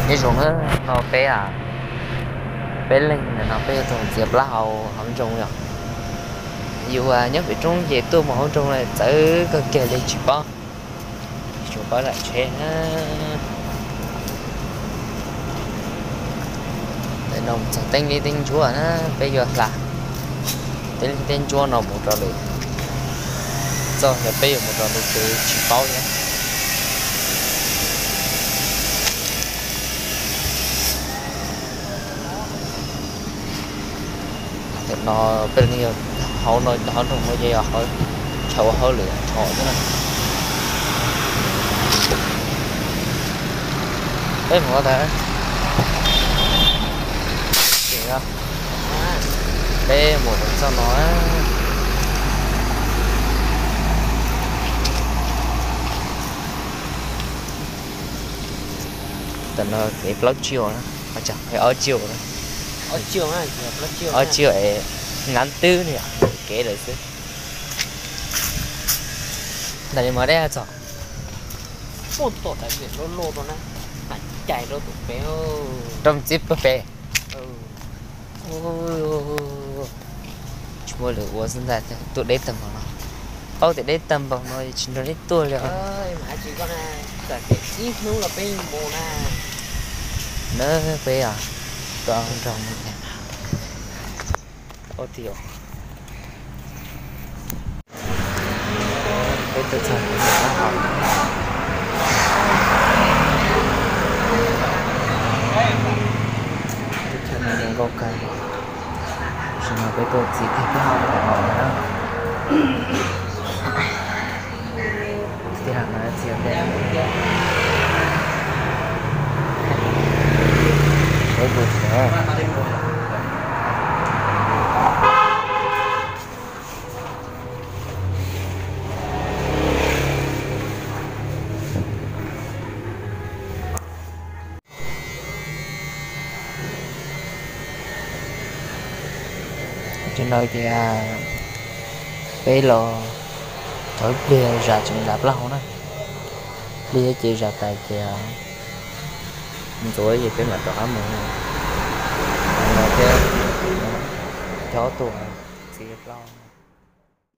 Nyob zoo na, no peb, peb leeg ntawm no peb yuav tuaj mus txiav plaub hau hauv nroog yom. Yus nyob pem roob ces tuaj mus hauv nroog txawv kawg kiag li tsis paub, tsis paub lam tsheb na. Ntawm no txog teeb liab teeb ntsuab na, peb yuav hla teeb liab teeb ntsuab no mus rau lwm, txog yog peb yuav mus rau lwm tus tsis paub thiab. Tam no peb yog hauv no, hauv nroog no ces yog chaw ua hauj lwm tho xwb na. Peb mus tas, peb mus rau txoj no. Tam no kev plaub tsiaum na, ho tsam ob tsiaum na. Ob tsiaum es ngab twb ne, kev lawm xwb. Ntawm li mas deb txog, rau txib pem pem. Tsis muaj lwm ua xwb ntag, tuaj deb tag npaum no. Paub tias deb tag npaum no tsis nrog neb tuaj li os. Na peb tuaj nrog mus. Peb tuaj txog plaub hau, teb chaws no zoo nkauj kawg. Tam sim no peb tuaj txiav kiag plaub hau rau tom no na. Tij laug no txiav ntej. Peb mus txiav. Tam no ces peb los thaum ib pliag zam tseem zam plaub hau na. Ib pliag ces zam tas ces ntxuav ces peb mam rov qab mus no thiab. Cov tuaj txiav plaub hau.